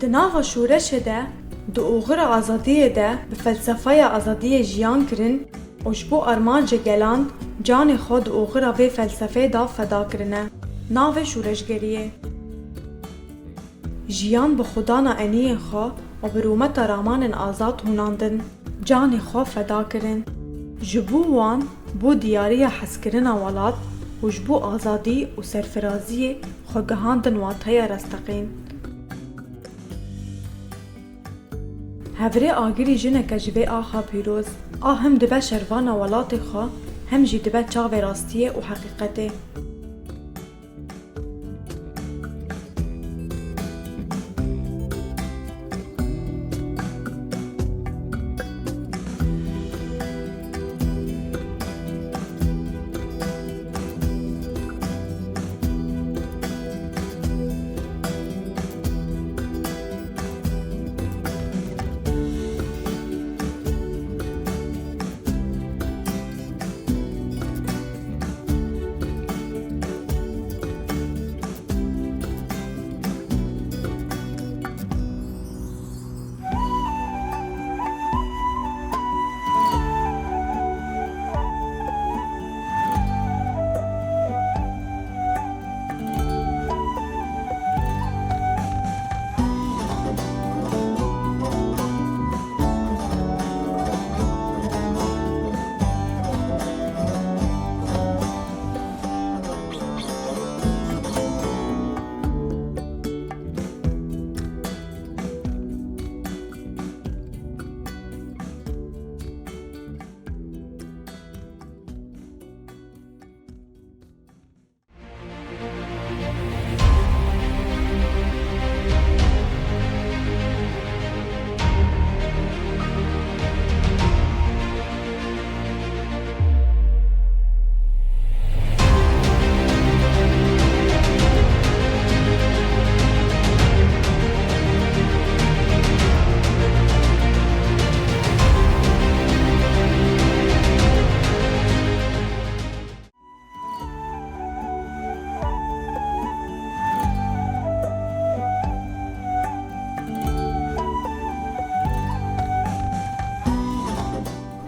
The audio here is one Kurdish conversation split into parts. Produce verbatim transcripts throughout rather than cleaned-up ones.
Di nava şoreşê de, di oxira azadiyê de bi felsefeya azadiyê jiyan kirin û ji bo armancê gelan canê xwe di oxira vê felsefeyê de feda kirine. Navê şoreşgeriyê. Jiyan bi xwedana eniyên xwe û bi rûmeta ramanên azad hûnandin. Canê xwe feda kirin. Ji bo wan, bo diyariya hezkirina welat û ji bo azadî û serfiraziyê xwe gihandin wateya resteqîn. Hevrê Agirî jineke ji vê axa pîroz a hem dibe şervana welatê xwe, hem jî dibe çavê rastiyê û heqîqetê.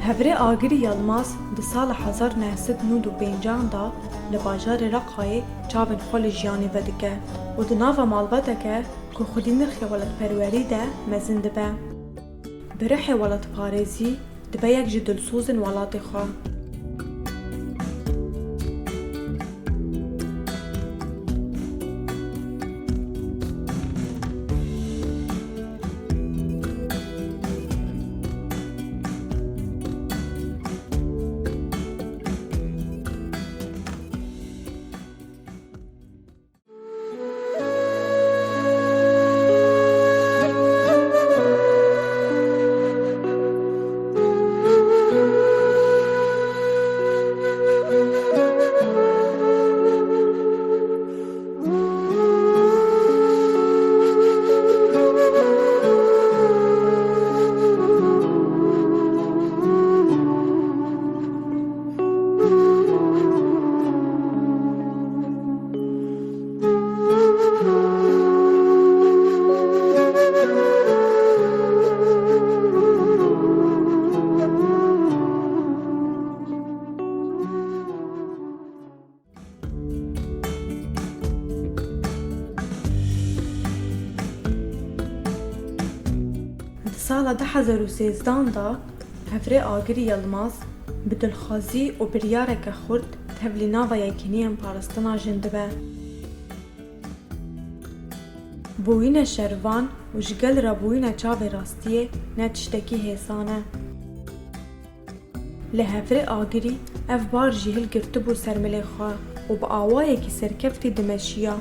Hevrê Agirî Yilmaz di sala hezar neh sed nod û pêncan de li bajarê Reqayê çavên xwe li jiyanê vedike û di nava malbateke ku xwedî nirxê welatperwerî de mezin dibe. Bi ruhê welatparêzî dibe yek ji dilsozên welatê xwe. Di sala du hezar û sêzdan de Hevrê Agirî Yilmaz bi dilxwazî û biryareke xurt tevlî nava Yekîniyên Parastina Jin dibe. Bûyîne şervan û ji gel re bûyîne çavê rastiyê ne tiştekî hêsan e. Li Hevrê Agirî ev bar jî hilgirtibû ser milê xwe û bi awayekî serkeftî dimeşiya.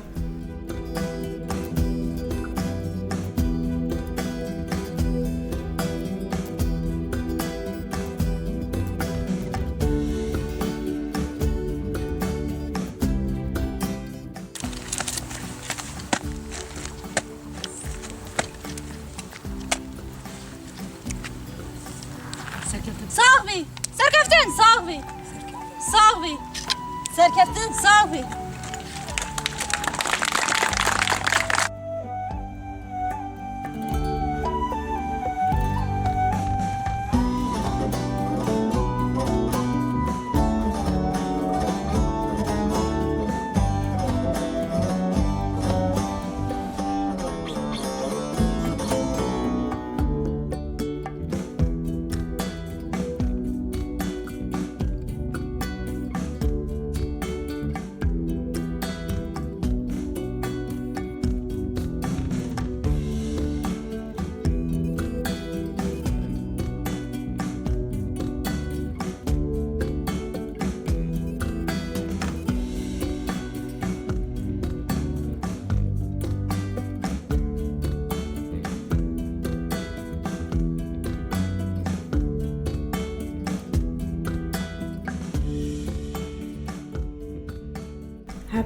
Serkeftin. Sax bî! Serkeftin, sax bî! Sax bî! Serkeftin, sax bî!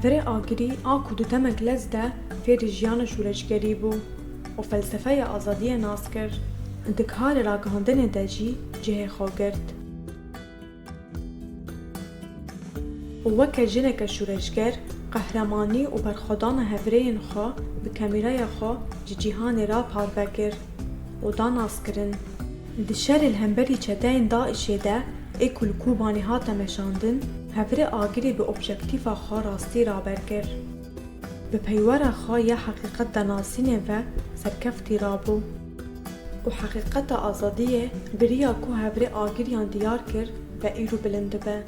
Hevrê Agirî a ku di demek lez de fêrî jiyana şûreşgerî bû û felsefeya azadiyê nas kir, di karê ragihandinê de jî cihê xwe girt. Û weke jineke şûreşger, qehremanî û berxwedana hevrêyên xwe bi kamîraya xwe ji cîhanê re parve kir û da naskirin. Di şerê li hemberî çeteyên DAIŞê de ê ku li Kobanê hate meşandin, Hevrê Agirî bi objektîfa xwe rastî raber kir. Bi peywera xwe ya heqîqetdanasînê ve serkeftî rabû û heqîqeta azadiyê bi riya ku Hevrê Agiriyan diyar kir ve îro bilind dibe.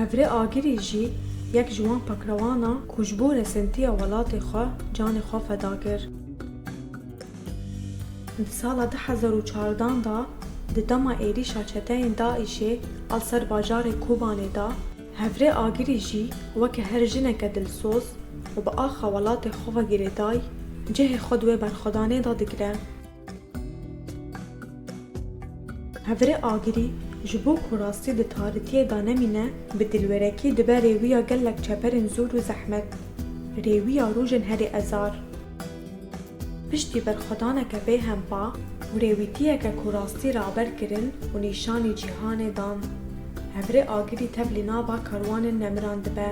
Hevrê Agirî jî yek ji wan pakrewana ku ji bo resentiya welatê xwe canê xwe feda kir. Di sala du hezar û çardan de di dema êrîşa çeteyên DAIŞê a li ser bajarê Kobanê de, Hevrê Agirî jî weke her jineke dilsoz û bi axa welatê xwe ve girêdayî cihê xwe di wê berxwedanê de digire. Hevrê Agirî ji bo ku rastî di tarîtiyê de nemîne, bi dilwêrekî dibe rêwiya gelek çeperên zor û zehmet, rêwiya rojên herî ezar. Piştî berxwedaneke bêhempa û rêwîtiyeke ku rastî raber kirin û nîşanî cîhanê dan, Hevrê Agirî tevlî nava karwanên nemiran dibe.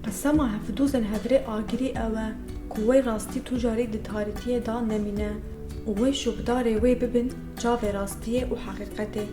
Qisema hevdozên Hevrê Agirî ew e ku wê rastî tu carî di tarîtiyê de nemîne û wê şopdarê wê bibin çavê rastiyê û heqîqetê.